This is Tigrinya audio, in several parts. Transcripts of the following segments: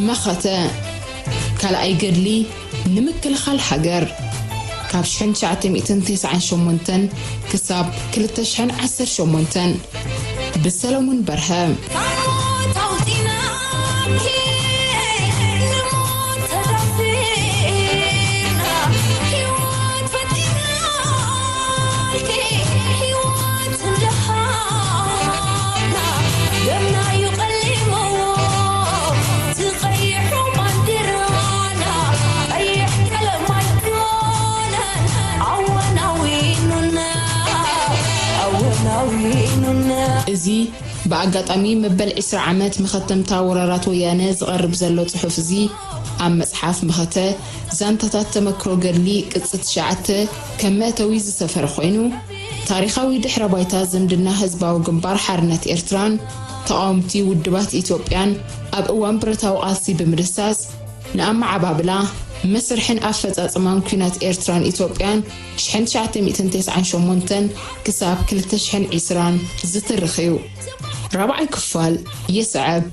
መኸተ ካልኣይ ገድሊ ንምክልኻል ሃገር ካብ ሽሕን ትሽዓተ ሚእትን ተስዓን ሸሞንተን ክሳብ ክልተ ሽሕን ዓሰርተ ሸሞንተን ብሰለሙን በርሀ። እዚ ብኣጋጣሚ መበል ዕስራ ዓመት መኸተምታ ወራራት ወያነ ዝቐርብ ዘሎ ጽሑፍ እዚ፣ ኣብ መጽሓፍ መኸተ ዛንታታት ተመክሮ ገድሊ ቅጽ ትሽዓተ ከም መእተዊ ዝሰፈረ ኮይኑ፣ ታሪኻዊ ድሕረ ባይታ ዝምድና ህዝባዊ ግንባር ሓርነት ኤርትራን ተቓወምቲ ውድባት ኢትዮጵያን ኣብ እዋን ብረታዊ ቃልሲ ብምድሳስ፣ ንኣመዓባብላ፣ መስርሕን ኣፈጻጽማን ኲናት ኤርትራን ኢትዮጵያን ሽሕን ትሽዓተ ሚእትን ተስዓን ሸሞንተን ክሳብ ክልተ ሽሕን ዕስራን ዝትርኽ እዩ። ራብዓይ ክፋል ይስዕብ።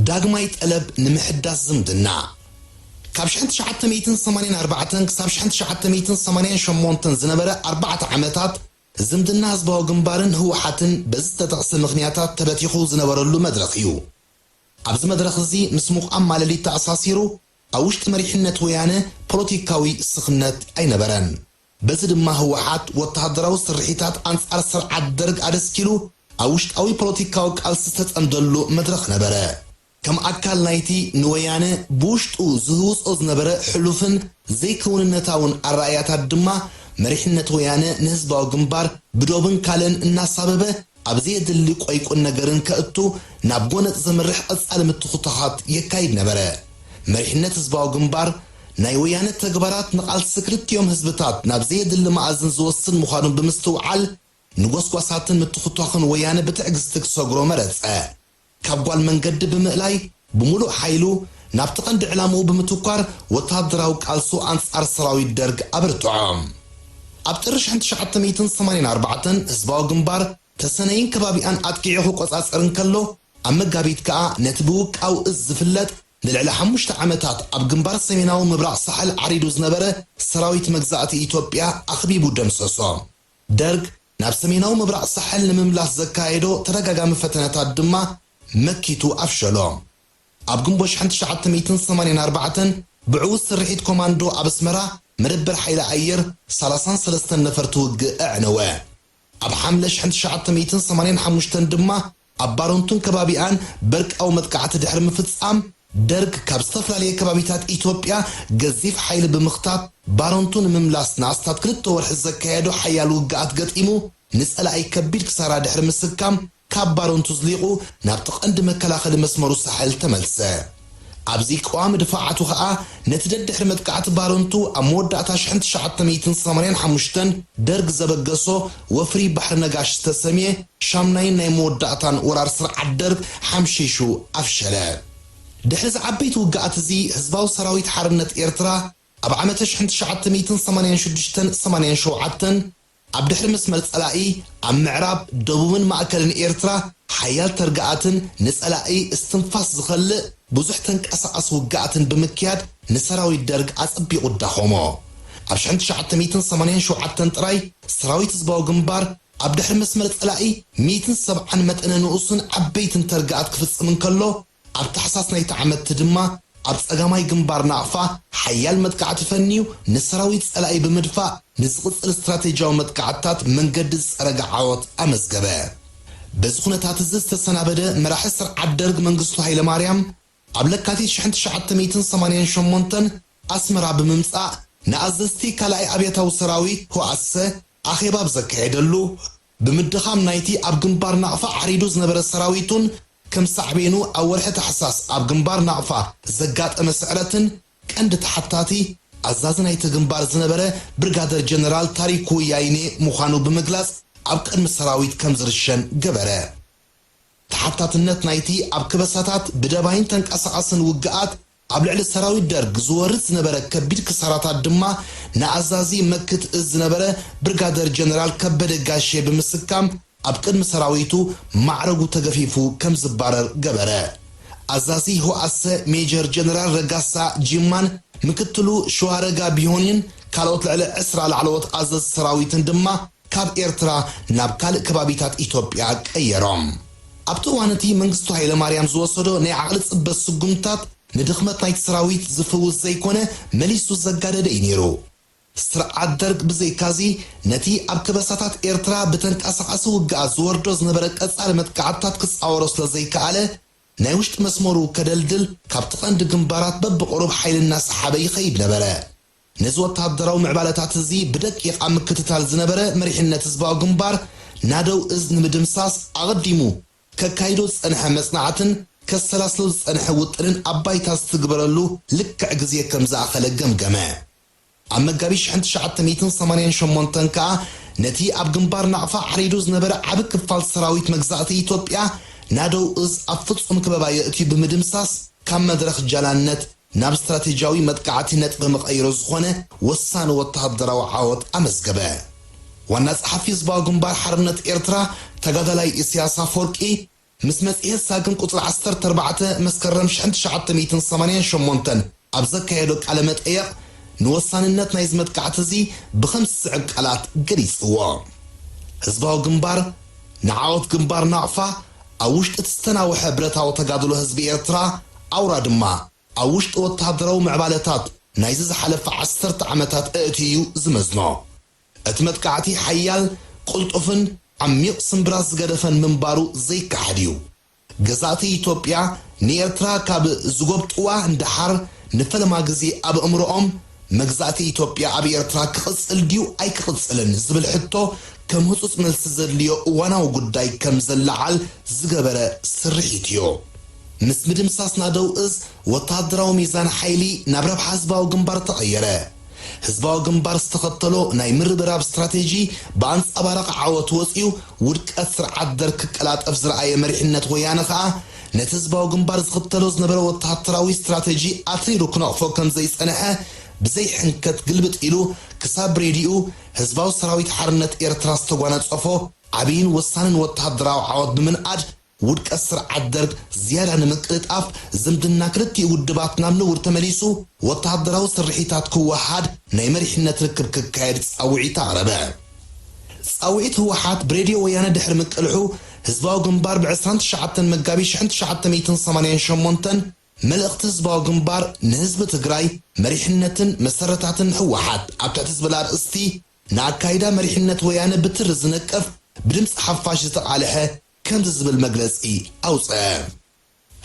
ዳግማይ ጠለብ ንምሕዳስ ዝምድና። ካብ ሽሕን ትሽዓተ ሚእትን ሰማንያን ኣርባዕተን ክሳብ ሽሕን ትሽዓተ ሚእትን ሰማንያን ሸሞንተን ዝነበረ ኣርባዕተ ዓመታት፣ ዝምድና ህዝባዊ ግንባርን ህወሓትን በዚ ዝተጠቕሰ ምኽንያታት ተበቲኹ ዝነበረሉ መድረኽ እዩ። ኣብዚ መድረኽ እዚ ምስ ምቋም ማለሊት ተኣሳሲሩ፣ ኣብ ውሽጢ መሪሕነት ወያነ ፖለቲካዊ ስኽነት ኣይነበረን። በዚ ድማ ህወሓት ወተሃደራዊ ስርሒታት ኣንጻር ስርዓት ደርግ ኣደስኪሉ ኣብ ውሽጣዊ ፖለቲካዊ ቃልሲ ዝተጸምደሉ መድረኽ ነበረ። ከም ኣካል ናይቲ ንወያነ ብውሽጡ ዝህውጾ ዝነበረ ሕሉፍን ዘይክውንነታውን ኣረኣእያታት ድማ፣ መሪሕነት ወያነ ንህዝባዊ ግንባር ብዶብን ካልእን እናሳበበ፣ ኣብ ዘየድሊ ቆይቁን ነገርን ከእቱ፣ ናብ ጎነጽ ዘምርሕ ቀጻሊ ምትኹታኻት የካይድ ነበረ። መሪሕነት ህዝባዊ ግንባር፣ ናይ ወያነ ተግባራት ንቓልሲ ክልቲኦም ህዝብታት ናብ ዘየድሊ መኣዝን ዝወስድ ምዃኑ ብምስትውዓል፣ ንጎስጓሳትን ምትኹታኽን ወያነ ብትዕግስቲ ክሰግሮ መረጸ። ካብ ጓል መንገዲ ብምእላይ፣ ብምሉእ ሓይሉ ናብቲ ቀንዲ ዕላምኡ ብምትኳር፣ ወተሃደራዊ ቃልሱ ኣንጻር ሰራዊት ደርግ ኣብርትዖ። ኣብ ጥሪ ሽሕን ትሽዓተ ሚእትን ሰማንያን ኣርባዕተን ህዝባዊ ግንባር ተሰነይን ከባቢኣን ኣጥቂዑ ክቆጻጸር እንከሎ፣ ኣብ መጋቢት ከኣ ነቲ ብውቃው እዝ ዝፍለጥ ንልዕሊ ሓሙሽተ ዓመታት ኣብ ግንባር ሰሜናዊ ምብራቕ ሳሕል ዓሪዱ ዝነበረ ሰራዊት መግዛእቲ ኢትዮጵያ ኣኽቢቡ ደምሰሶ። ደርግ ናብ ሰሜናዊ ምብራቕ ሳሕል ንምምላስ ዘካየዶ ተደጋጋሚ ፈተነታት ድማ መኪቱ ኣፍሸሎ። ኣብ ግንቦት ሽሕን ትሽዓተ ሚእትን ሰማንያን ኣርባዕተን ብዕዉት ስርሒት ኮማንዶ ኣብ ኣስመራ መደበር ሓይሊ ኣየር ሰላሳን ሰለስተን ነፈርቲ ውግእ ኣዕነወ። ኣብ ሓምለ ሽሕን ትሽዓተ ሚእትን ሰማንያን ሓሙሽተን ድማ ኣብ ባረንቱን ከባቢኣን በርቃዊ መጥቃዕቲ ድሕሪ ምፍጻም፣ ደርግ ካብ ዝተፈላለየ ከባቢታት ኢትዮጵያ ገዚፍ ሓይሊ ብምኽታት፣ ባረንቱ ንምምላስ ንኣስታት ክልተ ወርሒ ዘካየዶ ሓያል ውግኣት ገጢሙ፣ ንጸላኢ ከቢድ ክሳራ ድሕሪ ምስካም፣ ካብ ባረንቱ ዝሊቑ ናብቲ ቀንዲ መከላኸሊ መስመሩ ሳሕል ተመልሰ። ኣብዚ ቀዋሚ ድፋዓቱ ኸኣ፣ ነቲ ደድሕሪ መጥቃዕቲ ባረንቱ ኣብ መወዳእታ ሽሕን ትሽዓተ ሚእትን ሰማንያን ሓሙሽተን ደርግ ዘበገሶ ወፍሪ ባሕሪ ነጋሽ ዝተሰምየ ሻምናይን ናይ መወዳእታን ወራር ስርዓት ደርግ ሓምሺሹ ኣፍሸለ። ድሕሪ እዚ ዓበይቲ ውግኣት እዚ፣ ህዝባዊ ሰራዊት ሓርነት ኤርትራ ኣብ ዓመተ ሽሕን ትሽዓተ ሚእትን ሰማንያን ሽዱሽተን ሰማንያን ሸውዓተን ኣብ ድሕሪ መስመር ጸላኢ፣ ኣብ ምዕራብ፣ ደቡብን ማእከልን ኤርትራ፣ ሓያል ተርግኣትን ንጸላኢ እስትንፋስ ዝኸልእ ብዙሕ ተንቀሳቓሲ ውግኣትን ብምክያድ፣ ንሰራዊት ደርግ ኣጸቢቑ ኣዳኸሞ። ኣብ ሽሕን ትሽዓተ ሚእትን ሰማንያን ሸውዓተን ጥራይ፣ ሰራዊት ህዝባዊ ግንባር ኣብ ድሕሪ መስመር ጸላኢ ሚእትን ሰብዓን መጠነ ንኡስን ዓበይትን ተርግኣት ክፍጽም እንከሎ፣ ኣብ ታሕሳስ ናይቲ ዓመት ድማ ኣብ ጸጋማይ ግንባር ናቕፋ ሓያል መጥቃዕቲ ፈንዩ፣ ንሰራዊት ጸላኢ ብምድፋእ፣ ንዝቕጽል ስትራቴጂያዊ መጥቃዕትታት መንገዲ ዝጸረገ ዓወት ኣመዝገበ። በዚ ኩነታት እዚ ዝተሰናበደ መራሒ ስርዓት ደርግ መንግስቱ ሃይለማርያም፣ ኣብ ለካቲት ሽሕን ትሽዓተ ሚእትን ሰማንያን ሸሞንተን ኣስመራ ብምምጻእ፣ ንኣዘዝቲ ካልኣይ ኣብያታዊ ሰራዊት፣ ህወኣሰ፣ ኣኼባ ኣብ ዘካየደሉ፣ ብምድኻም ናይቲ ኣብ ግንባር ናቕፋ ዓሪዱ ዝነበረ ሰራዊቱን፣ ከም ሳዕቤኑ ኣብ ወርሒ ታሕሳስ ኣብ ግንባር ናቕፋ ዘጋጠመ ስዕረትን ቀንዲ ተሓታቲ ኣዛዚ ናይቲ ግንባር ዝነበረ ብርጋደር ጀነራል ታሪኩ ያይኔ ምዃኑ ብምግላጽ፣ ኣብ ቅድሚ ሰራዊት ከም ዝርሸን ገበረ። ተሓታትነት ናይቲ ኣብ ከበሳታት ብደባይን ተንቀሳቓስን ውግኣት ኣብ ልዕሊ ሰራዊት ደርግ ዝወርድ ዝነበረ ከቢድ ክሳራታት ድማ፣ ንኣዛዚ መክት እዝ ዝነበረ ብርጋደር ጀነራል ከበደ ጋሼ ብምስካም፣ ኣብ ቅድሚ ሰራዊቱ ማዕረጉ ተገፊፉ ከም ዝባረር ገበረ። ኣዛዚ ህውኣሰ ሜጀር ጀነራል ረጋሳ ጂማን ምክትሉ ሸዋረጋ ቢሆንን ካልኦት ልዕሊ ዕስራ ላዕለዎት ኣዘዝቲ ሰራዊትን ድማ ካብ ኤርትራ ናብ ካልእ ከባቢታት ኢትዮጵያ ቀየሮም። ኣብቲ እዋን እቲ መንግስቱ ሃይለማርያም ዝወሰዶ ናይ ዓቕሊ ጽበት ስጉምታት ንድኽመት ናይቲ ሰራዊት ዝፍውስ ዘይኮነ፣ መሊሱ ዘጋደደ እዩ ነይሩ። ስርዓት ደርግ ብዘይካዚ፣ ነቲ ኣብ ከበሳታት ኤርትራ ብተንቀሳቓሲ ውግኣት ዝወርዶ ዝነበረ ቀጻሊ መጥቃዕትታት ክጻወሮ ስለ ዘይከኣለ፣ ናይ ውሽጢ መስመሩ ከደልድል ካብቲ ቀንዲ ግንባራት በብቑሩብ ሓይሊ እናሰሓበ ይኸይድ ነበረ። ነዚ ወተሃደራዊ ምዕባለታት እዚ ብደቂቕ ኣብ ምክትታል ዝነበረ መሪሕነት ህዝባዊ ግንባር፣ ናደው እዝ ንምድምሳስ ኣቐዲሙ ከካይዶ ዝጸንሐ መጽናዕትን ከሰላስሎ ዝጸንሐ ውጥንን ኣብ ባይታ ዝትግበረሉ ልክዕ ግዜ ከም ዝኣኸለ ገምገመ። ኣብ መጋቢት ሽሕን ትሽዓተ ሚእትን ሰማንያን ሸሞንተን ከኣ ነቲ ኣብ ግንባር ናቕፋ ዓሪዱ ዝነበረ ዓቢ ክፋል ሰራዊት መግዛእቲ ኢትዮጵያ፣ ናደው እዝ ኣብ ፍጹም ከበባ የእትዩ ብምድምሳስ፣ ካብ መድረኽ ጃላነት ናብ ስትራቴጂያዊ መጥቃዕቲ ነጥቢ መቐይሮ ዝኾነ ወሳኒ ወተሃደራዊ ዓወት ኣመዝገበ። ዋና ጸሓፊ ህዝባዊ ግንባር ሓርነት ኤርትራ ተጋዳላይ ኢሳያስ ኣፈወርቂ፣ ምስ መጽሔት ሳግም ቁጽሪ ዓሰርተ ኣርባዕተ መስከረም ሽሕን ትሽዓተ ሚእትን ሰማንያን ሸሞንተን ኣብ ዘካየዶ ቃለ መጠየቕ፣ ንወሳንነት ናይዚ መጥቃዕቲ እዚ ብኸም ዝስዕብ ቃላት ገሊጽዎ። ህዝባዊ ግንባር ንዓወት ግንባር ናቕፋ፣ ኣብ ውሽጢ እቲ ዝተናውሐ ብረታዊ ተጋድሎ ህዝቢ ኤርትራ፣ ኣውራ ድማ ኣብ ውሽጢ ወተሃደራዊ ምዕባለታት ናይዚ ዝሓለፈ ዓሰርተ ዓመታት ኣእትዩ እዩ ዝመዝኖ። እቲ መጥቃዕቲ ሓያል፣ ቅልጡፍን ዓሚቕ ስምብራት ዝገደፈን ምንባሩ ዘይከሓድ እዩ። ገዛእቲ ኢትዮጵያ ንኤርትራ ካብ ዝጎብጥዋ ንደሓር፣ ንፈለማ ግዜ ኣብ ኣእምሮኦም መግዛእቲ ኢትዮጵያ ኣብ ኤርትራ ክቕጽል ድዩ ኣይክቕጽልን ዝብል ሕቶ ከም ህጹጽ መልሲ ዘድልዮ እዋናዊ ጉዳይ ከም ዘለዓል ዝገበረ ስርሒት እዩ። ምስ ምድምሳስ ናደው እዝ፣ ወተሃደራዊ ሚዛን ሓይሊ ናብ ረብሓ ህዝባዊ ግንባር ተቐየረ። ህዝባዊ ግንባር ዝተኸተሎ ናይ ምርብራብ ስትራቴጂ ብኣንጸባራቒ ዓወት ወጺኡ፣ ውድቀት ስርዓት ደርግ ክቀላጠፍ ዝረኣየ መሪሕነት ወያነ ኸኣ፣ ነቲ ህዝባዊ ግንባር ዝኽተሎ ዝነበረ ወተሃደራዊ ስትራቴጂ ኣትሪሩ ክነቕፎ ከም ዘይጸንሐ ብዘይሕንከት ግልብጥ ኢሉ፣ ክሳብ ሬድዩ ህዝባዊ ሰራዊት ሓርነት ኤርትራ ዝተጓነጸፎ ዓብይን ወሳንን ወተሃደራዊ ዓወት ብምንኣድ፣ ውድቀት ስርዓት ደርግ ዝያዳ ንምቅልጣፍ፣ ዝምድና ክልቲኡ ውድባት ናብ ንቡር ተመሊሱ፣ ወተሃደራዊ ስርሒታት ክወሃድ፣ ናይ መሪሕነት ርክብ ክካየድ ጻውዒት ኣቕረበ። ጻውዒት ህወሓት ብሬድዮ ወያነ ድሕሪ ምቅልሑ፣ ህዝባዊ ግንባር ብ ዕስራን ትሽዓተን መጋቢት ሽሕን ትሽዓተ ሚእትን ሰማንያን ሸሞንተን፣ መልእኽቲ ህዝባዊ ግንባር ንህዝቢ ትግራይ፣ መሪሕነትን መሰረታትን ህወሓት ኣብ ትሕቲ ዝብል ኣርእስቲ፣ ንኣካይዳ መሪሕነት ወያነ ብትሪ ዝነቅፍ፣ ብድምፂ ሓፋሽ ዝተቓልሐ፣ ከምዚ ዝብል መግለፂ ኣውፅአ።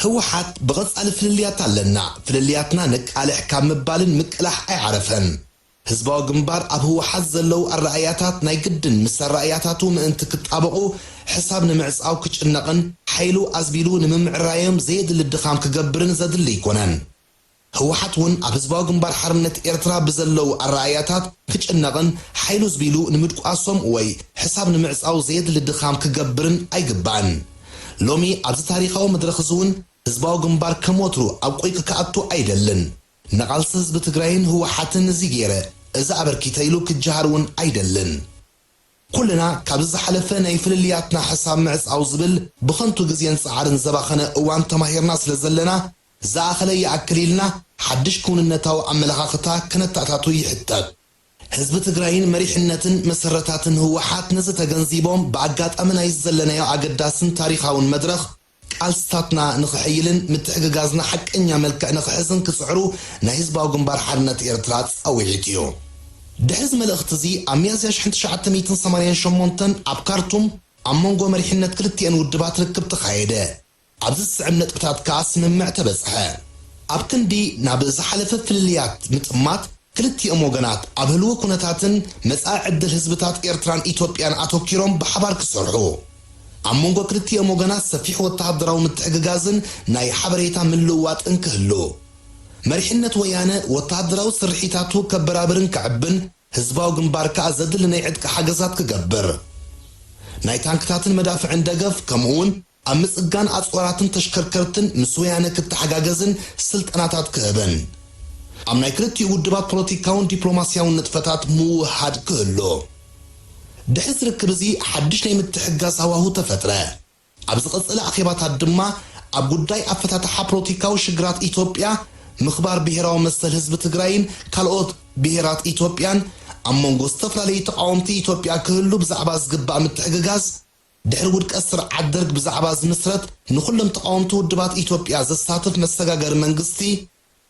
ህወሓት ብቐፃሊ ፍልልያት ኣለና፣ ፍልልያትና ነቃልሕ ካብ ምባልን ምቅላሕ ኣይዓረፈን። ህዝባዊ ግንባር ኣብ ህወሓት ዘለዉ ኣረኣእያታት ናይ ግድን ምስ ኣረኣእያታቱ ምእንቲ ክጣበቑ ሕሳብ ንምዕፃው ክጭነቕን ሓይሉ ኣዝቢሉ ንምምዕራዮም ዘየድሊ ድኻም ክገብርን ዘድሊ ኣይኮነን። ህወሓት እውን ኣብ ህዝባዊ ግንባር ሓርነት ኤርትራ ብዘለዉ ኣረኣእያታት ክጭነቕን ሓይሉ ኣዝቢሉ ንምድቋሶም ወይ ሕሳብ ንምዕፃው ዘየድሊ ድኻም ክገብርን ኣይግባእን። ሎሚ ኣብዚ ታሪኻዊ መድረኽ እዚ እውን ህዝባዊ ግንባር ከም ወትሩ ኣብ ቁይቂ ክኣቱ ኣይደልን። ንቓልሲ ህዝቢ ትግራይን ህወሓትን እዚ ገይረ፣ እዚ ኣበርኪተ ኢሉ ክጀሃር እውን ኣይደልን። ኩልና ካብዚ ዝሓለፈ ናይ ፍልልያትና ሕሳብ ምዕፃው ዝብል ብኸንቱ ግዜን ፃዕርን ዘባኸነ እዋን ተማሂርና ስለ ዘለና፣ ዝኣኸለ ይኣክል ኢልና ሓድሽ ክውንነታዊ ኣመለኻኽታ ክነተኣታቱ ይሕተት። ህዝቢ ትግራይን መሪሕነትን መሰረታትን ህወሓት ነዚ ተገንዚቦም ብኣጋጣሚ ናይዚ ዘለናዮ ኣገዳስን ታሪኻውን መድረኽ ቃልስታትና ንኽሕይልን ምትሕግጋዝና ሓቀኛ መልክዕ ንኽሕዝን ክጽዕሩ ናይ ህዝባዊ ግንባር ሓርነት ኤርትራ ጻውዒት እዩ። ድሕሪ እዚ መልእኽቲ እዚ ኣብ ሚያዝያ ሽሕን ትሽዓተ ሚእትን ሰማንያን ሸሞንተን ኣብ ካርቱም ኣብ መንጎ መሪሕነት ክልቲኤን ውድባት ርክብ ተኻየደ። ኣብዚ ዝስዕብ ነጥብታት ከኣ ስምምዕ ተበጽሐ። ኣብ ክንዲ ናብ ዝሓለፈ ፍልልያት ምጥማት፣ ክልቲኦም ወገናት ኣብ ህልዊ ኩነታትን መጻኢ ዕድል ህዝብታት ኤርትራን ኢትዮጵያን ኣተኲሮም ብሓባር ክሰርሑ፣ ኣብ መንጎ ክልቲኦም ወገናት ሰፊሕ ወተሃደራዊ ምትሕግጋዝን ናይ ሓበሬታ ምልውዋጥን ክህሉ፣ መሪሕነት ወያነ ወተሃደራዊ ስርሒታቱ ከበራብርን ከዕብን፣ ህዝባዊ ግንባር ከኣ ዘድሊ ናይ ዕጥቂ ሓገዛት ክገብር፣ ናይ ታንክታትን መዳፍዕን ደገፍ፣ ከምኡውን ኣብ ምጽጋን ኣጽዋራትን ተሽከርከርትን ምስ ወያነ ክተሓጋገዝን ስልጠናታት ክህብን፣ ኣብ ናይ ክልቲኡ ውድባት ፖለቲካውን ዲፕሎማስያውን ንጥፈታት ምውህሃድ ክህሉ። ድሕሪ ዝርክብ እዚ ሓድሽ ናይ ምትሕግጋዝ ሃዋሁ ተፈጥረ። ኣብ ዝቐጸለ ኣኼባታት ድማ ኣብ ጉዳይ ኣፈታትሓ ፖለቲካዊ ሽግራት ኢትዮጵያ፣ ምኽባር ብሄራዊ መሰል ህዝቢ ትግራይን ካልኦት ብሄራት ኢትዮጵያን፣ ኣብ መንጎ ዝተፈላለዩ ተቓወምቲ ኢትዮጵያ ክህሉ ብዛዕባ ዝግባእ ምትሕግጋዝ፣ ድሕሪ ውድቀት ስርዓት ደርግ ብዛዕባ ዝምስረት ንኹሎም ተቓወምቲ ውድባት ኢትዮጵያ ዘሳትፍ መሰጋገሪ መንግስቲ፣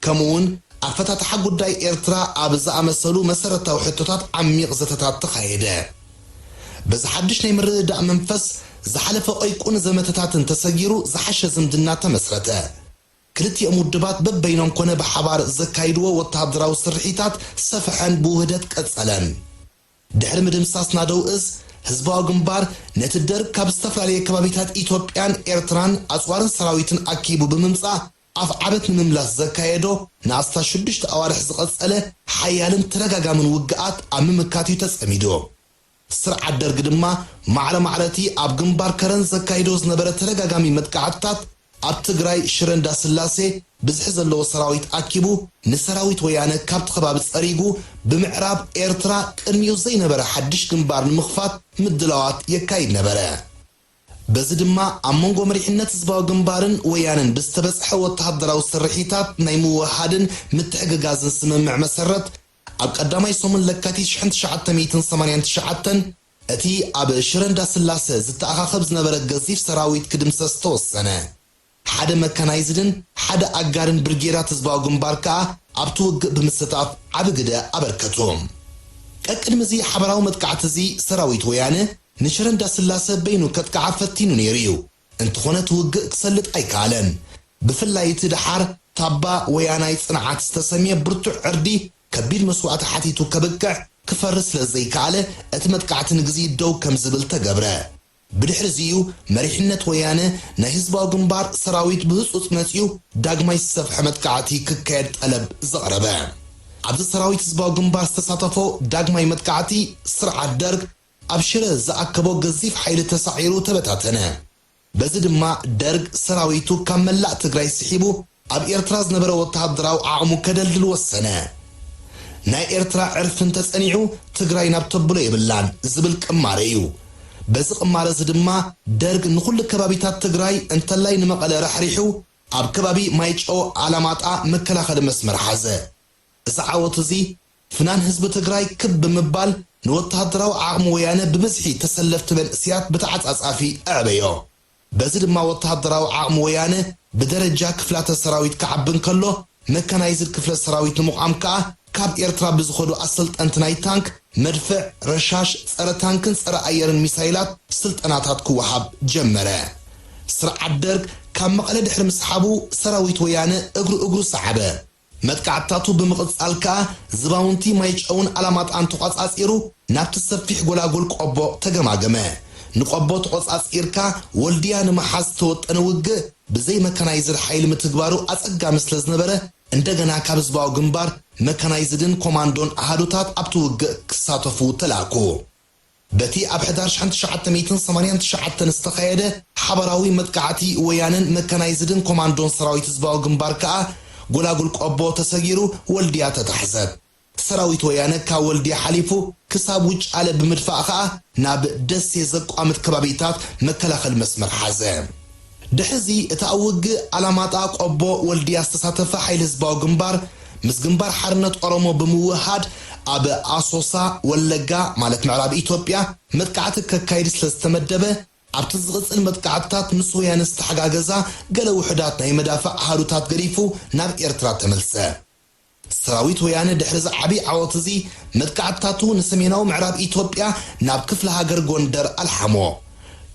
ከምኡውን ኣፈታትሓ ጉዳይ ኤርትራ ኣብ ዝኣመሰሉ መሰረታዊ ሕቶታት ዓሚቕ ዘተታት ተኻየደ። በዚ ሓድሽ ናይ ምርድዳእ መንፈስ፣ ዝሓለፈ ቀይቁን ዘመተታትን ተሰጊሩ ዝሓሸ ዝምድና ተመስረተ። ክልቲኦም ውድባት በበይኖም ኮነ ብሓባር ዘካይድዎ ወተሃደራዊ ስርሒታት ሰፍሐን ብውህደት ቀጸለን። ድሕሪ ምድምሳስ ናደው እዝ፣ ህዝባዊ ግንባር ነቲ ደርግ ካብ ዝተፈላለየ ከባቢታት ኢትዮጵያን ኤርትራን ኣጽዋርን ሰራዊትን ኣኪቡ ብምምጻእ፣ ኣፍዓበት ንምምላስ ዘካየዶ ንኣስታት ሽዱሽተ ኣዋርሕ ዝቐጸለ ሓያልን ተደጋጋምን ውግኣት ኣብ ምምካት እዩ ተጸሚዱ። ስርዓት ደርግ ድማ ማዕረ ማዕረቲ ኣብ ግንባር ከረን ዘካይዶ ዝነበረ ተደጋጋሚ መጥቃዕትታት፣ ኣብ ትግራይ ሽረ እንዳስላሴ ብዝሒ ዘለዎ ሰራዊት ኣኪቡ፣ ንሰራዊት ወያነ ካብቲ ከባቢ ጸሪጉ፣ ብምዕራብ ኤርትራ ቅድሚኡ ዘይነበረ ሓድሽ ግንባር ንምኽፋት ምድላዋት የካይድ ነበረ። በዚ ድማ ኣብ መንጎ መሪሕነት ህዝባዊ ግንባርን ወያነን ብዝተበጽሐ ወተሃደራዊ ስርሒታት ናይ ምውህሃድን ምትሕግጋዝን ስምምዕ መሰረት፣ ኣብ ቀዳማይ ሰሙን ለካቲት ሽሕን ትሽዓተ ሚእትን ሰማንያን ትሽዓተን እቲ ኣብ ሽረ እንዳስላሰ ዝተኣኻኸብ ዝነበረ ገዚፍ ሰራዊት ክድምሰስ ተወሰነ። ሓደ መካናይዝድን ሓደ ኣጋርን ብርጌዳት ህዝባዊ ግንባር ከኣ ኣብቲ ውግእ ብምስታፍ ዓቢ ግደ ኣበርከቱ። ቀቅድሚ እዚ ሓበራዊ መጥቃዕቲ እዚ ሰራዊት ወያነ ንሽረ እንዳስላሰ በይኑ ከጥቅዓ ፈቲኑ ነይሩ እዩ። እንተኾነ እቲ ውግእ ክሰልጥ ኣይከኣለን። ብፍላይ እቲ ደሓር ታባ ወያናይ ጽንዓት ዝተሰምየ ብርቱዕ ዕርዲ ከቢድ መስዋእቲ ሓቲቱ ከብቅዕ ክፈርስ ስለ ዘይከኣለ እቲ መጥቃዕቲ ንግዜ ደው ከም ዝብል ተገብረ። ብድሕሪ እዚ እዩ መሪሕነት ወያነ ናይ ህዝባዊ ግንባር ሰራዊት ብህጹጽ መጺኡ ዳግማይ ዝሰፍሐ መጥቃዕቲ ክካየድ ጠለብ ዘቕረበ። ኣብዚ ሰራዊት ህዝባዊ ግንባር ዝተሳተፎ ዳግማይ መጥቃዕቲ ስርዓት ደርግ ኣብ ሽረ ዝኣከቦ ገዚፍ ሓይሊ ተሳዒሩ ተበታተነ። በዚ ድማ ደርግ ሰራዊቱ ካብ መላእ ትግራይ ስሒቡ ኣብ ኤርትራ ዝነበረ ወተሃደራዊ ዓቕሙ ከደልድል ወሰነ። ናይ ኤርትራ ዕርፊ እንተጸኒዑ ትግራይ ናብ ተብሎ የብላን ዝብል ቅማረ እዩ። በዚ ቅማረ እዚ ድማ ደርግ ንኹሉ ከባቢታት ትግራይ እንተላይ ንመቐለ ራሕሪሑ ኣብ ከባቢ ማይጨው ኣላማጣ መከላኸሊ መስመር ሓዘ። እዚ ዓወት እዚ ፍናን ህዝቢ ትግራይ ክብ ብምባል ንወተሃደራዊ ዓቕሚ ወያነ ብብዝሒ ተሰለፍቲ መንእስያት ብተዓጻጻፊ ኣዕበዮ። በዚ ድማ ወተሃደራዊ ዓቕሚ ወያነ ብደረጃ ክፍላተ ሰራዊት ክዓቢ እንከሎ፣ መካናይዝድ ክፍለ ሰራዊት ንምቋም ከኣ ካብ ኤርትራ ብዝኸዱ ኣሰልጠንቲ ናይ ታንክ፣ መድፍዕ፣ ረሻሽ፣ ጸረ ታንክን ጸረ ኣየርን ሚሳይላት ስልጠናታት ክወሃብ ጀመረ። ስርዓት ደርግ ካብ መቐለ ድሕሪ ምስሓቡ ሰራዊት ወያነ እግሩ እግሩ ሰዓበ። መጥቃዕትታቱ ብምቕጻል ከኣ ዝባውንቲ ማይጨውን ኣላማጣን ተቖጻጺሩ ናብቲ ሰፊሕ ጎላጉል ቆቦ ተገማገመ። ንቆቦ ተቖጻጺርካ ወልድያ ንምሓዝ ዝተወጠነ ውግእ ብዘይ መካናይዝድ ሓይሊ ምትግባሩ ኣጸጋሚ ስለ ዝነበረ፣ እንደገና ካብ ህዝባዊ ግንባር መካናይዝድን ኮማንዶን ኣሃዱታት ኣብቲ ውግእ ክሳተፉ ተላእኩ። በቲ ኣብ ሕዳር ሽሕን ትሽዓተ ሚእትን ሰማንያን ትሽዓተን ዝተኻየደ ሓባራዊ መጥቃዕቲ ወያነን መካናይዝድን ኮማንዶን ሰራዊት ህዝባዊ ግንባር ከኣ ጎላጉል ቆቦ ተሰጊሩ ወልድያ ተታሕዘት። ሰራዊት ወያነ ካብ ወልድያ ሓሊፉ ክሳብ ውጫለ ብምድፋእ ከኣ ናብ ደሴ ዘቋምት ከባቢታት መከላኸሊ መስመር ሓዘ። ድሕዚ እቲ ኣብ ውግእ ኣላማጣ፣ ቆቦ፣ ወልድያ ዝተሳተፈ ሓይሊ ህዝባዊ ግንባር ምስ ግንባር ሓርነት ኦሮሞ ብምውህሃድ ኣብ ኣሶሳ፣ ወለጋ ማለት ምዕራብ ኢትዮጵያ መጥቃዕቲ ከካይድ ስለ ዝተመደበ፣ ኣብቲ ዝቕጽል መጥቃዕትታት ምስ ወያነ ዝተሓጋገዛ ገለ ውሑዳት ናይ መዳፍዕ ኣሃዱታት ገዲፉ ናብ ኤርትራ ተመልሰ። ሰራዊት ወያነ ድሕሪ እዚ ዓቢ ዓወት እዚ መጥቃዕትታቱ ንሰሜናዊ ምዕራብ ኢትዮጵያ ናብ ክፍለ ሃገር ጎንደር ኣልሓሞ።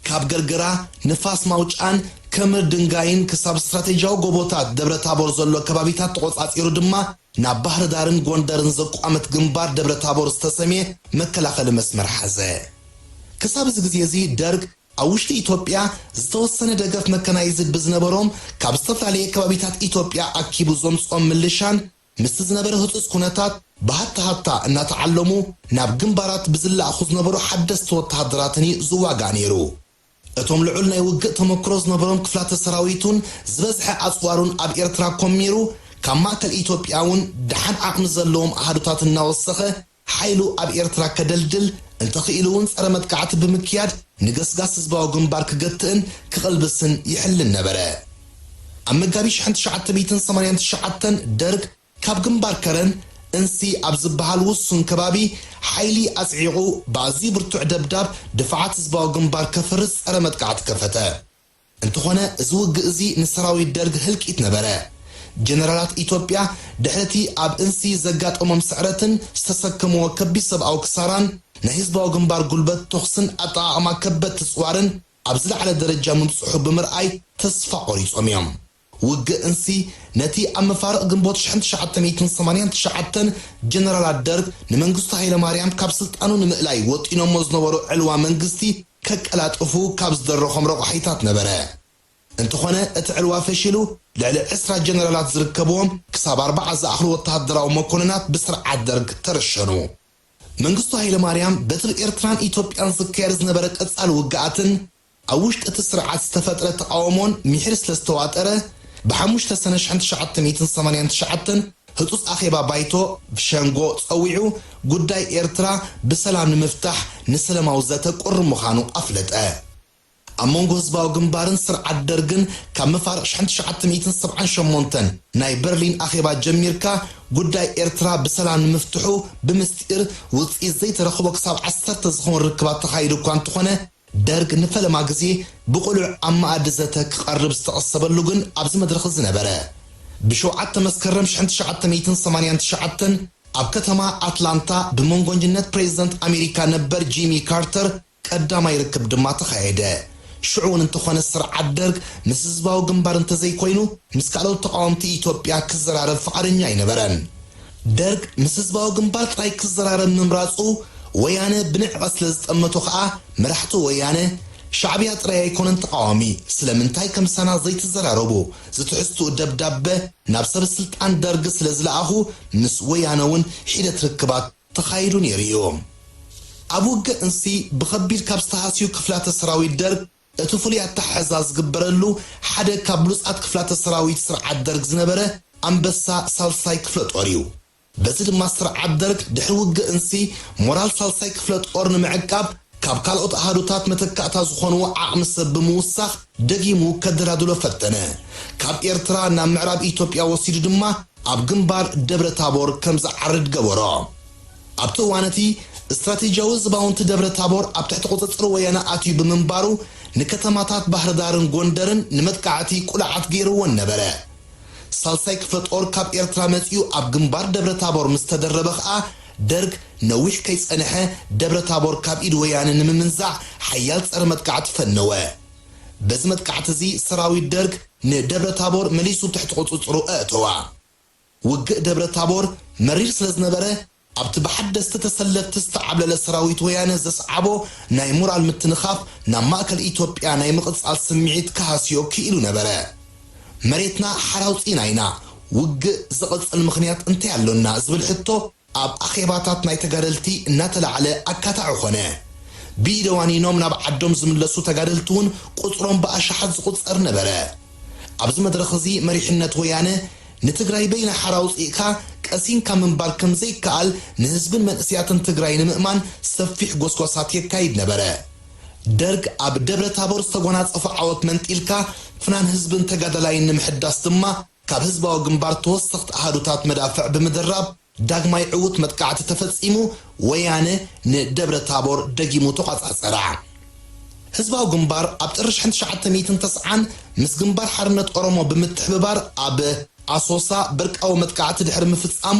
ካብ ገርገራ፣ ንፋስ ማውጫን ከምር ድንጋይን ክሳብ ስትራቴጂያዊ ጎቦታት ደብረ ታቦር ዘሎ ከባቢታት ተቖጻጺሩ ድማ ናብ ባህር ዳርን ጎንደርን ዘቋመት ግንባር ደብረ ታቦር ዝተሰምየ መከላኸሊ መስመር ሓዘ። ክሳብ እዚ ግዜ እዚ ደርግ ኣብ ውሽጢ ኢትዮጵያ ዝተወሰነ ደገፍ መከናይዝድ ብዝነበሮም ካብ ዝተፈላለየ ከባቢታት ኢትዮጵያ ኣኪቡ ዘምጽኦም ምልሻን ምስቲ ዝነበረ ህጹጽ ኩነታት ብሃታ ሃታ እናተዓለሙ ናብ ግንባራት ብዝለኣኹ ዝነበሩ ሓደስቲ ወተሃደራትን እዩ ዝዋጋእ ነይሩ። እቶም ልዑል ናይ ውግእ ተመክሮ ዝነበሮም ክፍላተ ሰራዊቱን ዝበዝሐ ኣጽዋሩን ኣብ ኤርትራ ኮሚሩ፣ ካብ ማእከል ኢትዮጵያ እውን ደሓን ዓቕሚ ዘለዎም ኣሃዱታት እናወሰኸ ሓይሉ ኣብ ኤርትራ ከደልድል፣ እንተኽኢሉ እውን ጸረ መጥቃዕቲ ብምክያድ ንገስጋስ ህዝባዊ ግንባር ክገትእን ክቕልብስን ይሕልን ነበረ። ኣብ መጋቢት ሽሕን ትሽዓተ ሚእትን ሰማንያን ትሽዓተን ደርግ ካብ ግንባር ከረን እንሲ ኣብ ዝበሃል ውሱን ከባቢ ሓይሊ ኣጽዒቑ ብኣዝዩ ብርቱዕ ደብዳብ ድፋዓት ህዝባዊ ግንባር ከፍርስ ጸረ መጥቃዕቲ ከፈተ። እንተኾነ እዚ ውግእ እዚ ንሰራዊት ደርግ ህልቂት ነበረ። ጀነራላት ኢትዮጵያ ድሕርቲ ኣብ እንሲ ዘጋጠሞም ስዕረትን ዝተሰከምዎ ከቢድ ሰብኣዊ ክሳራን ናይ ህዝባዊ ግንባር ጉልበት ተኹስን ኣጠቓቕማ ከበድቲ ጽዋርን ኣብ ዝለዓለ ደረጃ ምብጽሑ ብምርኣይ ተስፋ ቆሪጾም እዮም። ውግእ እንሲ ነቲ ኣብ መፋርቕ ግንቦት ሽሕን ትሽዓተ ሚእትን ሰማንያን ትሽዓተን ጀነራላት ደርግ ንመንግስቱ ሃይለማርያም ካብ ስልጣኑ ንምእላይ ወጢኖሞ ዝነበሩ ዕልዋ መንግስቲ ከቀላጥፉ ካብ ዝደረኾም ረቋሒታት ነበረ። እንተኾነ እቲ ዕልዋ ፈሺሉ ልዕሊ ዕስራ ጀነራላት ዝርከብዎም ክሳብ ኣርባዓ ዝኣኽሉ ወተሃደራዊ መኮንናት ብስርዓት ደርግ ተረሸኑ። መንግስቱ ሃይለማርያም በቲ ብኤርትራን ኢትዮጵያን ዝካየድ ዝነበረ ቀጻሊ ውግኣትን ኣብ ውሽጢ እቲ ስርዓት ዝተፈጥረ ተቓውሞን ምሒር ስለ ዝተዋጠረ፣ ብሓሙሽተ ሰነ ሽሕን ትሽዓተ ሚእትን ሰማንያን ትሽዓተን ህጹጽ ኣኼባ ባይቶ ብሸንጎ ጸዊዑ ጉዳይ ኤርትራ ብሰላም ንምፍታሕ ንሰላማዊ ዘተ ቅሩብ ምዃኑ ኣፍለጠ። ኣብ መንጎ ህዝባዊ ግንባርን ስርዓት ደርግን ካብ መፋርቕ ሽሕን ትሽዓተ ሚእትን ሰብዓን ሸሞንተን ናይ በርሊን ኣኼባ ጀሚርካ ጉዳይ ኤርትራ ብሰላም ንምፍትሑ ብምስጢር ውጽኢት ዘይተረኽቦ ክሳብ ዓሰርተ ዝኸውን ርክባት ተኻይዱ እኳ እንተኾነ፣ ደርግ ንፈለማ ግዜ ብቕሉዕ ኣብ መኣዲ ዘተ ክቐርብ ዝተቐሰበሉ ግን ኣብዚ መድረኽ እዚ ነበረ። ብሸውዓተ መስከረም ሽሕን ትሽዓተ ሚእትን ሰማንያን ትሽዓተን ኣብ ከተማ ኣትላንታ ብመንጎንጅነት ፕሬዚደንት ኣሜሪካ ነበር ጂሚ ካርተር ቀዳማይ ርክብ ድማ ተኻየደ። ሽዑ እውን እንተኾነ ስርዓት ደርግ ምስ ህዝባዊ ግንባር እንተዘይኮይኑ ምስ ካልኦት ተቓወምቲ ኢትዮጵያ ክዘራረብ ፍቓደኛ ኣይነበረን። ደርግ ምስ ህዝባዊ ግንባር ጥራይ ክዘራረብ ምምራጹ ወያነ ብንዕቐት ስለ ዝጠመቶ ከኣ መራሕቲ ወያነ ሻዕብያ ጥራይ ኣይኮነን ተቓዋሚ፣ ስለምንታይ ከምሳና ዘይትዘራረቡ ዝትሕዝትኡ ደብዳበ ናብ ሰብ ስልጣን ደርግ ስለ ዝለኣኹ ምስ ወያነ እውን ሒደት ርክባት ተኻይዱ ነይሩ እዩ። ኣብ ውግእ እንሲ ብኸቢድ ካብ ዝተሃስዩ ክፍላተ ሰራዊት ደርግ እቲ ፍሉይ ኣተሓሕዛ ዝግበረሉ ሓደ ካብ ብሉጻት ክፍላተ ሰራዊት ስርዓት ደርግ ዝነበረ ኣንበሳ ሳልሳይ ክፍለ ጦር እዩ። በዚ ድማ ስርዓት ደርግ ድሕሪ ውግእ እንሲ ሞራል ሳልሳይ ክፍለ ጦር ንምዕቃብ ካብ ካልኦት ኣሃዱታት መተካእታ ዝኾንዎ ዓቕሚ ሰብ ብምውሳኽ ደጊሙ ከደላድሎ ፈተነ። ካብ ኤርትራ ናብ ምዕራብ ኢትዮጵያ ወሲዱ ድማ ኣብ ግንባር ደብረ ታቦር ከም ዝዓርድ ገበሮ። ኣብቲ እዋን እቲ ስትራቴጂያዊ ዝባውንቲ ደብረ ታቦር ኣብ ትሕቲ ቁጽጽር ወያነ ኣትዩ ብምንባሩ ንከተማታት ባህርዳርን ጎንደርን ንመጥቃዕቲ ቁልዓት ገይርወን ነበረ። ሳልሳይ ክፍለ ጦር ካብ ኤርትራ መጺኡ ኣብ ግንባር ደብረ ታቦር ምስ ተደረበ ኸኣ ደርግ ነዊሕ ከይጸንሐ ደብረ ታቦር ካብ ኢድ ወያነ ንምምንዛዕ ሓያል ጸረ መጥቃዕቲ ፈነወ። በዚ መጥቃዕቲ እዚ ሰራዊት ደርግ ንደብረ ታቦር መሊሱ ትሕቲ ቁጽጽሩ ኣእተዋ። ውግእ ደብረ ታቦር መሪር ስለ ዝነበረ ኣብቲ ብሓደስቲ ተሰለፍቲ ዝተዓብለለ ሰራዊት ወያነ ዘስዓቦ ናይ ሞራል ምትንኻፍ ናብ ማእከል ኢትዮጵያ ናይ ምቕጻል ስምዒት ክሃስዮ ክኢሉ ነበረ። መሬትና ሓር ኣውጺእና ኢና፣ ውግእ ዝቕጽል ምኽንያት እንታይ ኣሎና ዝብል ሕቶ ኣብ ኣኼባታት ናይ ተጋደልቲ እናተላዕለ ኣካታዒ ኾነ። ብኢደ ዋኒኖም ናብ ዓዶም ዝምለሱ ተጋደልቲ እውን ቁጽሮም ብኣሽሓት ዝቑጸር ነበረ። ኣብዚ መድረኽ እዚ መሪሕነት ወያነ ንትግራይ በይና ሓራ ኣውጺእካ ቀሲንካ ምንባር ከም ዘይከኣል ንህዝብን መንእሰያትን ትግራይ ንምእማን ሰፊሕ ጎስጓሳት የካይድ ነበረ። ደርግ ኣብ ደብረ ታቦር ዝተጎናጸፎ ዓወት መንጢልካ ፍናን ህዝብን ተጋዳላይን ንምሕዳስ ድማ ካብ ህዝባዊ ግንባር ተወሰኽቲ ኣሃዱታት መዳፍዕ ብምድራብ ዳግማይ ዕዉት መጥቃዕቲ ተፈጺሙ፣ ወያነ ንደብረ ታቦር ደጊሙ ተቋጻጸራ። ህዝባዊ ግንባር ኣብ ጥሪ ሽሕን ትሽዓተ ሚእትን ተስዓን ምስ ግንባር ሓርነት ኦሮሞ ብምትሕብባር ኣብ ኣሶሳ በርቃዊ መጥቃዕቲ ድሕሪ ምፍጻሙ፣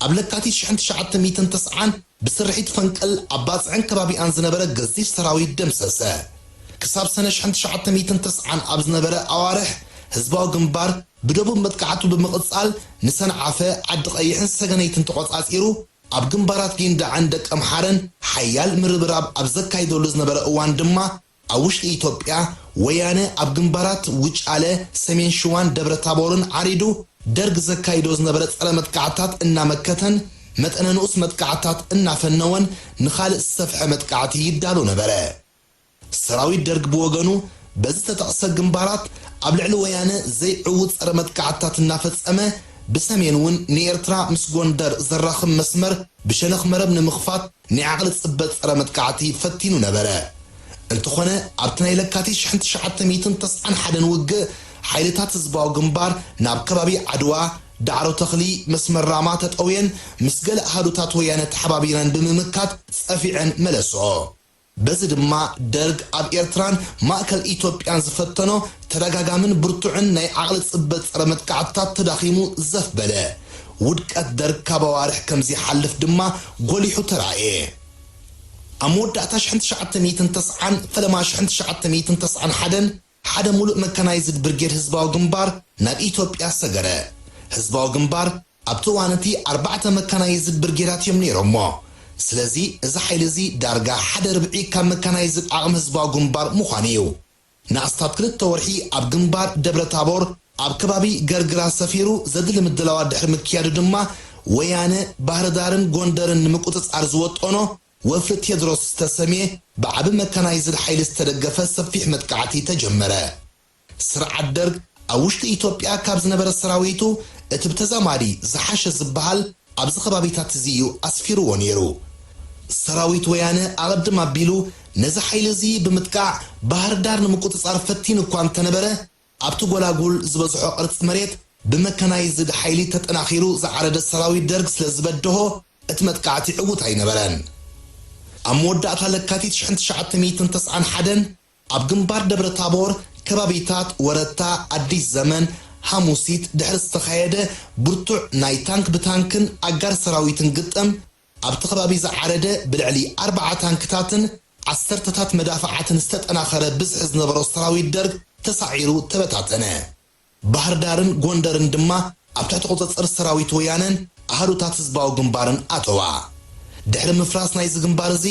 ኣብ ለካቲት ሽሕን ትሽዓተ ሚእትን ተስዓን ብስርሒት ፈንቅል ኣብ ባጽዕን ከባቢኣን ዝነበረ ገዚፍ ሰራዊት ደምሰሰ። ክሳብ ሰነ ሽሕን ትሽዓተ ሚእትን ተስዓን ኣብ ዝነበረ ኣዋርሕ ህዝባዊ ግንባር ብደቡብ መጥቃዕቱ ብምቕጻል ንሰንዓፈ፣ ዓዲ ቀይሕን ሰገነይትን ተቖጻጺሩ፣ ኣብ ግንባራት ጊንዳዕን ደቀምሓረን ሓያል ምርብራብ ኣብ ዘካይደሉ ዝነበረ እዋን ድማ ኣብ ውሽጢ ኢትዮጵያ ወያነ ኣብ ግንባራት ውጫለ፣ ሰሜን ሽዋን ደብረ ታቦርን ዓሪዱ ደርግ ዘካይዶ ዝነበረ ጸረ መጥቃዕታት እናመከተን መጠነ ንኡስ መጥቃዕታት እናፈነወን ንኻልእ ዝሰፍሐ መጥቃዕቲ ይዳሎ ነበረ። ሰራዊት ደርግ ብወገኑ በዝተጠቕሰ ግንባራት ኣብ ልዕሊ ወያነ ዘይዕውት ጸረ መጥቃዕትታት እናፈጸመ፣ ብሰሜን እውን ንኤርትራ ምስ ጎንደር ዘራኽብ መስመር ብሸነኽ መረብ ንምኽፋት ናይ ዓቕሊ ጽበት ጸረ መጥቃዕቲ ፈቲኑ ነበረ። እንተኾነ ኣብቲ ናይ ለካቲት ሽሕን ትሽዓተ ሚእትን ተስዓን ሓደን ውግእ ሓይልታት ህዝባዊ ግንባር ናብ ከባቢ ዓድዋ፣ ዳዕሮ ተኽሊ፣ መስመር ራማ ተጠውየን ምስ ገለ ኣሃዱታት ወያነ ተሓባቢረን ብምምካት ጸፊዐን መለስኦ። በዚ ድማ ደርግ ኣብ ኤርትራን ማእከል ኢትዮጵያን ዝፈተኖ ተደጋጋምን ብርቱዕን ናይ ዓቕሊ ጽበት ጸረ መጥቃዕትታት ተዳኺሙ ዘፍ በለ። ውድቀት ደርግ ካብ ኣዋርሕ ከም ዘይሓልፍ ድማ ጎሊሑ ተራእየ። ኣብ መወዳእታ ሽሕን ትሽዓተ ሚእትን ተስዓን ፈለማ ሽሕን ትሽዓተ ሚእትን ተስዓን ሓደን ሓደ ሙሉእ መካናይዝድ ብርጌድ ህዝባዊ ግንባር ናብ ኢትዮጵያ ሰገረ። ህዝባዊ ግንባር ኣብቲ እዋን እቲ ኣርባዕተ መካናይዝድ ብርጌዳት እዮም ነይሮሞ። ስለዚ እዚ ሓይሊ እዚ ዳርጋ ሓደ ርብዒ ካብ መካናይዝድ ዓቕሚ ህዝባዊ ግንባር ምዃኑ እዩ። ንኣስታት ክልተ ወርሒ ኣብ ግንባር ደብረ ታቦር ኣብ ከባቢ ገርግራ ሰፊሩ ዘድሊ ምድላዋት ድሕሪ ምክያዱ ድማ ወያነ ባህርዳርን ጎንደርን ንምቁጽጻር ዝወጠኖ ወፍሪ ቴድሮስ ዝተሰምየ ብዓቢ መካናይዝድ ሓይሊ ዝተደገፈ ሰፊሕ መጥቃዕቲ ተጀመረ። ስርዓት ደርግ ኣብ ውሽጢ ኢትዮጵያ ካብ ዝነበረ ሰራዊቱ እቲ ብተዛማዲ ዝሓሸ ዝበሃል ኣብዚ ከባቢታት እዚ እዩ ኣስፊርዎ ነይሩ። ሰራዊት ወያነ ኣቐድም ኣቢሉ ነዚ ሓይሊ እዚ ብምጥቃዕ ባህር ዳር ንምቁጽጻር ፈቲኑ እኳ እንተነበረ፣ ኣብቲ ጎላጉል ዝበዝሖ ቅርጺ መሬት ብመካናይዝድ ሓይሊ ተጠናኺሩ ዝዓረደ ሰራዊት ደርግ ስለ ዝበደሆ እቲ መጥቃዕቲ ዕዉት ኣይነበረን። ኣብ መወዳእታ ለካቲት ሽሕን ትሽዓተ ሚእትን ተስዓን ሓደን ኣብ ግንባር ደብረ ታቦር ከባቢታት ወረታ፣ ኣዲስ ዘመን፣ ሃሙሲት ድሕሪ ዝተኻየደ ብርቱዕ ናይ ታንክ ብታንክን ኣጋር ሰራዊትን ግጥም፣ ኣብቲ ከባቢ ዝዓረደ ብልዕሊ ኣርባዓ ታንክታትን ዓሰርተታት መዳፍዓትን ዝተጠናኸረ ብዝሒ ዝነበሮ ሰራዊት ደርግ ተሳዒሩ ተበታተነ። ባህር ዳርን ጎንደርን ድማ ኣብ ትሕቲ ቁጽጽር ሰራዊት ወያነን ኣሃዱታት ህዝባዊ ግንባርን ኣተዋ። ድሕሪ ምፍራስ ናይዚ ግንባር እዚ፣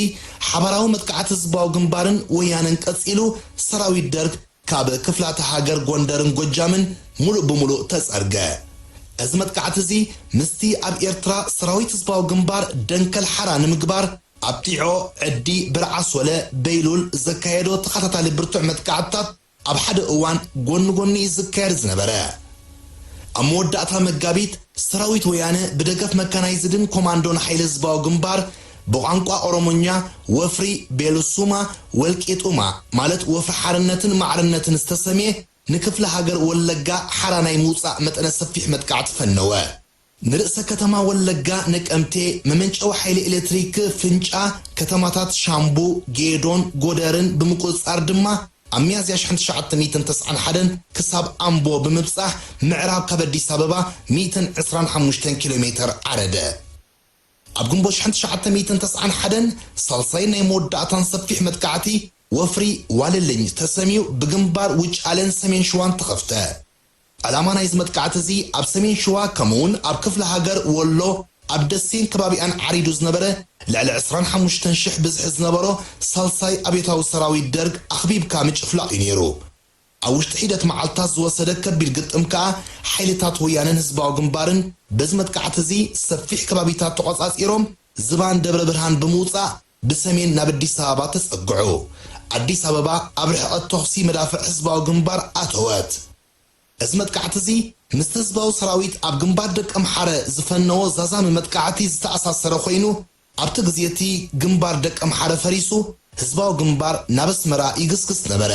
ሓባራዊ መጥቃዕቲ ህዝባዊ ግንባርን ወያነን ቀጺሉ፣ ሰራዊት ደርግ ካብ ክፍላተ ሃገር ጎንደርን ጎጃምን ሙሉእ ብሙሉእ ተጸርገ። እዚ መጥቃዕቲ እዚ ምስቲ ኣብ ኤርትራ ሰራዊት ህዝባዊ ግንባር ደንከል ሓራ ንምግባር ኣብ ጢዖ፣ ዕዲ፣ ብርዓሶለ፣ በይሉል ዘካየዶ ተኸታታሊ ብርቱዕ መጥቃዕትታት ኣብ ሓደ እዋን ጎኒ ጎኒ እዩ ዝካየድ ዝነበረ። ኣብ መወዳእታ መጋቢት፣ ሰራዊት ወያነ ብደገፍ መካናይዝድን ኮማንዶን ሓይሊ ህዝባዊ ግንባር፣ ብቋንቋ ኦሮሞኛ ወፍሪ ቤሉሱማ ወልቂጡማ፣ ማለት ወፍሪ ሓርነትን ማዕርነትን ዝተሰምየ፣ ንክፍለ ሃገር ወለጋ ሓራ ናይ ምውጻእ መጠነ ሰፊሕ መጥቃዕቲ ፈነወ። ንርእሰ ከተማ ወለጋ ነቀምቴ መመንጨዊ ሓይሊ ኤሌክትሪክ ፍንጫ፣ ከተማታት ሻምቡ፣ ጌዶን ጎደርን ብምቁጽጻር ድማ፣ ኣብ ሚያዝያ ሽሕን ትሽዓተ ሚእትን ተስዓን ሓደን ክሳብ ኣምቦ ብምብጻሕ፣ ምዕራብ ካብ ኣዲስ ኣበባ ሚእትን ዕስራን ሓሙሽተን ኪሎ ሜተር ዓረደ። ኣብ ግንቦት ሽሕን ትሽዓተ ሚእትን ተስዓን ሓደን ሳልሳይ ናይ መወዳእታን ሰፊሕ መጥቃዕቲ፣ ወፍሪ ዋልልኝ ተሰምዩ ብግንባር ውጫለን ሰሜን ሽዋን ተኸፍተ። ዕላማ ናይዚ መጥቃዕቲ እዚ ኣብ ሰሜን ሽዋ ከምኡውን ኣብ ክፍለ ሃገር ወሎ ኣብ ደሴን ከባቢኣን ዓሪዱ ዝነበረ ልዕሊ ዕስራን ሓሙሽተን ሽሕ ብዝሒ ዝነበሮ ሳልሳይ ኣብዮታዊ ሰራዊት ደርግ ኣኽቢብካ ምጭፍላቕ እዩ ነይሩ። ኣብ ውሽጢ ሒደት መዓልታት ዝወሰደ ከቢድ ግጥም ከኣ ሓይልታት ወያነን ህዝባዊ ግንባርን በዚ መጥቃዕቲ እዚ ሰፊሕ ከባቢታት ተቖጻጺሮም ዝባን ደብረ ብርሃን ብምውጻእ ብሰሜን ናብ ኣዲስ ኣበባ ተጸግዑ። ኣዲስ ኣበባ ኣብ ርሕቐት ተኹሲ መዳፍዕ ህዝባዊ ግንባር ኣተወት። እዚ መጥቃዕቲ እዚ ምስቲ ህዝባዊ ሰራዊት ኣብ ግንባር ደቀምሓረ ዝፈነዎ ዛዛሚ መጥቃዕቲ ዝተኣሳሰረ ኮይኑ፣ ኣብቲ ግዜ እቲ ግንባር ደቀምሓረ ፈሪሱ ህዝባዊ ግንባር ናብ ኣስመራ ይግስግስ ነበረ።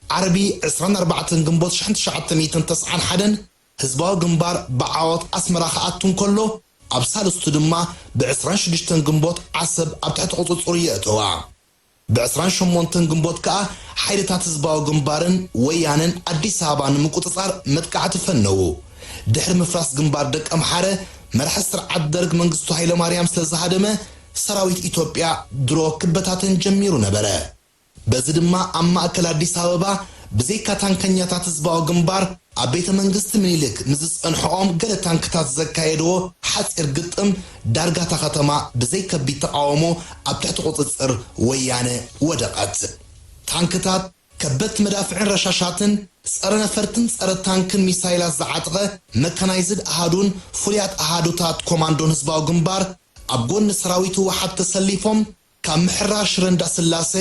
ዓርቢ ዕስራን ኣርባዕተን ግንቦት ሽሕን ትሽዓተ ሚእትን ተስዓን ሓደን ህዝባዊ ግንባር ብዓወት ኣስመራ ክኣቱ እንከሎ፣ ኣብ ሳልስቱ ድማ ብዕስራን ሽዱሽተን ግንቦት ዓሰብ ኣብ ትሕቲ ቁጽጽሩ የእተዋ። ብዕስራን ሸሞንተን ግንቦት ከኣ ሓይልታት ህዝባዊ ግንባርን ወያነን ኣዲስ ኣበባ ንምቁጽጻር መጥቃዕቲ ፈነዉ። ድሕሪ ምፍራስ ግንባር ደቀምሓረ፣ መራሒ ስርዓት ደርግ መንግስቱ ሃይለማርያም ስለ ዝሃደመ፣ ሰራዊት ኢትዮጵያ ድሮ ክበታተን ጀሚሩ ነበረ። በዚ ድማ ኣብ ማእከል ኣዲስ ኣበባ ብዘይካ ታንከኛታት ህዝባዊ ግንባር ኣብ ቤተ መንግስቲ ምኒልክ ምስ ዝጸንሕኦም ገለ ታንክታት ዘካየድዎ ሓጺር ግጥም ዳርጋ እታ ከተማ ብዘይ ከቢድ ተቓውሞ ኣብ ትሕቲ ቁጽጽር ወያነ ወደቐት። ታንክታት፣ ከበድቲ መዳፍዕን ረሻሻትን፣ ጸረ ነፈርትን ጸረ ታንክን ሚሳይላት ዝዓጥቐ መካናይዝድ ኣሃዱን ፍሉያት ኣሃዱታት ኮማንዶን ህዝባዊ ግንባር ኣብ ጎኒ ሰራዊት ህወሓት ተሰሊፎም ካብ ምሕራሽ ሽረ እንዳስላሴ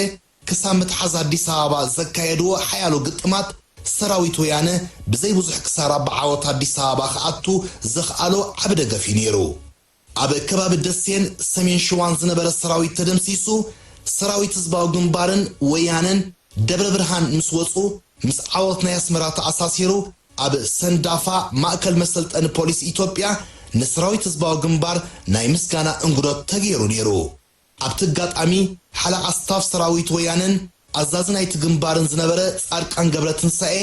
ክሳብ ምትሓዝ ኣዲስ ኣበባ ዘካየድዎ ሓያሎ ግጥማት ሰራዊት ወያነ ብዘይ ብዙሕ ክሳራ ብዓወት ኣዲስ ኣበባ ክኣቱ ዘኽኣሎ ዓቢ ደገፍ እዩ ነይሩ። ኣብ ከባቢ ደሴን ሰሜን ሸዋን ዝነበረ ሰራዊት ተደምሲሱ፣ ሰራዊት ህዝባዊ ግንባርን ወያነን ደብረ ብርሃን ምስ ወጹ፣ ምስ ዓወት ናይ ኣስመራ ተኣሳሲሩ፣ ኣብ ሰንዳፋ ማእከል መሰልጠኒ ፖሊስ ኢትዮጵያ ንሰራዊት ህዝባዊ ግንባር ናይ ምስጋና እንጉዶት ተገይሩ ነይሩ። ኣብቲ ኣጋጣሚ ሓለቓ ስታፍ ሰራዊት ወያነን ኣዛዚ ናይቲ ግንባርን ዝነበረ ጻድቃን ገብረትንሳኤ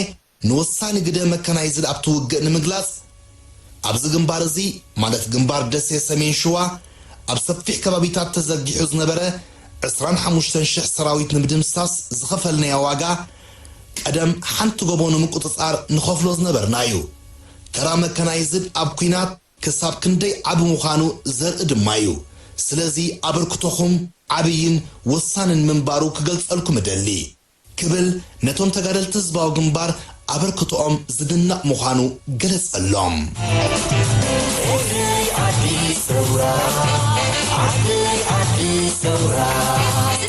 ንወሳኒ ግደ መካናይዝድ ኣብቲ ውግእ ንምግላጽ፣ ኣብዚ ግንባር እዚ፣ ማለት ግንባር ደሴ ሰሜን ሽዋ፣ ኣብ ሰፊሕ ከባቢታት ተዘርጊሑ ዝነበረ ዕስራን ሓሙሽተን ሽሕ ሰራዊት ንምድምሳስ ዝኸፈልናዮ ዋጋ፣ ቀደም ሓንቲ ጎቦ ንምቁጽጻር ንኸፍሎ ዝነበርና እዩ። ተራ መካናይዝድ ኣብ ኲናት ክሳብ ክንደይ ዓቢ ምዃኑ ዘርኢ ድማ እዩ። ስለዚ ኣበርክቶኹም ዓብይን ወሳንን ምንባሩ ክገልጸልኩም እደሊ። ክብል ነቶም ተጋደልቲ ህዝባዊ ግንባር ኣበርክቶኦም ዝድነቕ ምዃኑ ገለጸሎም።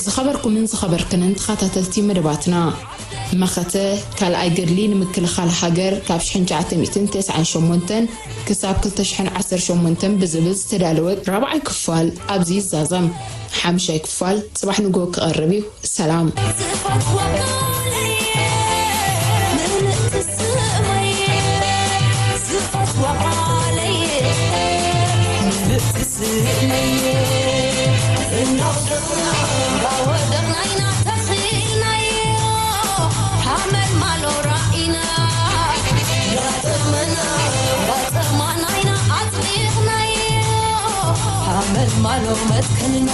ዝኸበርኩምን ዝኸበርክንን ተኸታተልቲ መደባትና፣ መኸተ ካልኣይ ገድሊ ንምክልኻል ሃገር ካብ ሽሕን ትሽዓተ ሚእትን ተስዓን ሸሞንተን ክሳብ ክልተ ሽሕን ዓሰርተ ሸሞንተን ብዝብል ዝተዳለወ ራብዓይ ክፋል ኣብዚ ይዛዘም። ሓምሻይ ክፋል ጽባሕ ንግሆ ክቐርብ እዩ። ሰላም። ሓመድ ማሎ መትከልና